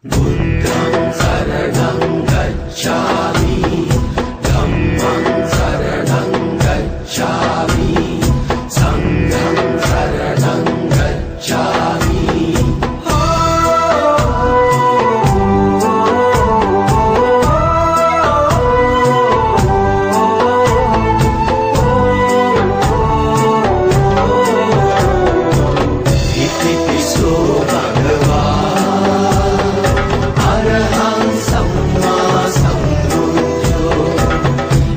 බුද්ධං සරණං ගච්ඡාමි, ධම්මං සරණං ගච්ඡාමි, සංඝං සරණං ගච්ඡාමි. ඉතිපිසෝ භගවා අරහං සම්මා සම්බුද්ධෝ.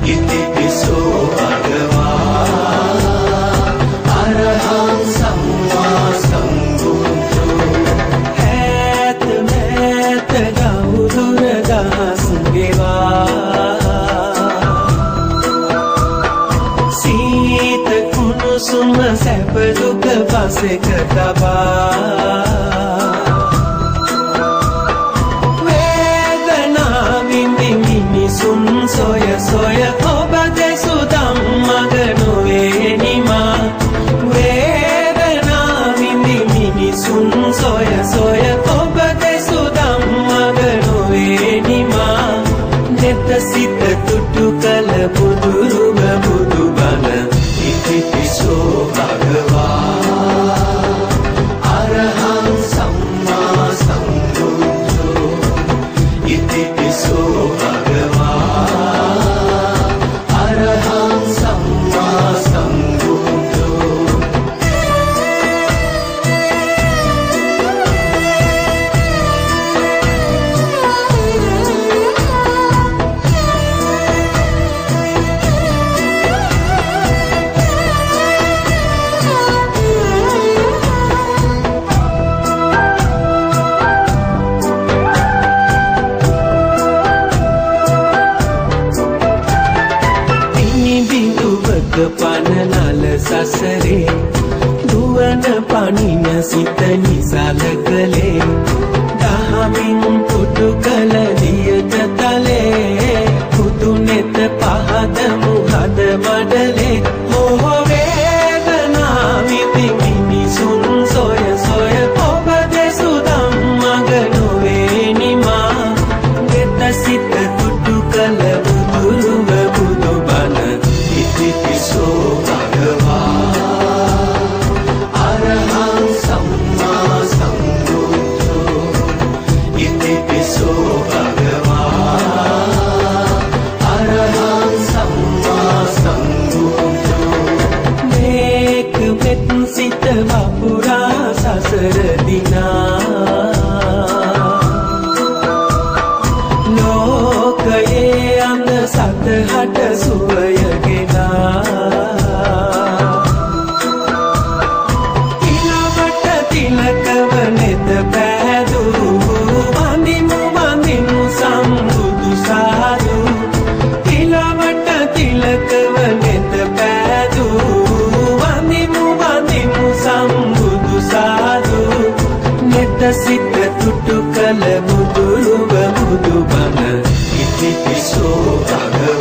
ඉතිපිසෝ භගවා අරහං සම්මා සම්බුද්ධෝ. ඈත මෑත ගවුදුර දහස් ගෙවා, සීත කුණුසුම සැප දුක පසෙක තබා, වේදනා විඳි මිනිසුන් සොය සොය ඔබ දෙසු ධම්මග නොවේ නිමා. වේදනා විඳි මිනිසුන් සොය සොය ඔබ දෙසු ධම්මග නොවේ නිමා. නෙත සිත තුටු කළ බුදුරුව බුදු බණ. ඉතිපිසෝ භගවා අරහං සම්මා සම්බුද්ධෝ. ඉතිපිසෝ භගවා අරහං සම්මා සම්බුද්ධෝ. පිණි බිඳුවක පන නල සසරේ දුවන පනින සිත නිසල කළේ, දහමින් පුටු කළ දියට තලේ පුතු නෙත පහදමු හද මඩලේ. මොහ වේදනා විඳි මිනිසුන් සොය සොය ඔබ දෙසු ධම්මග නොවේ නිමා. නෙත සිත තුටු කළ බුදුරුව බුදු බණ. ඉතිපිසෝ භගවා අරහං සම්මා සම්බුද්ධෝ. ඉතිපිසෝ භගවා අරහං සම්මා සම්බුද්ධෝ. මේක මෙත් සිත වපුරා සසර දිනා, ලෝකයේ අඳ සතහට සුවය ගෙනා. තිලවට තිලකව නෙත පෑදූ, වඳිමු වඳිමු සම්බුදු සාදු. තිලවට තිලකව නෙත පෑදූ, වඳිමු වඳිමු සම්බුදු සාදු. නෙත සිත තුටු කළ බුදුරුව බුදු බණ. ඉතිපිසෝ භගවා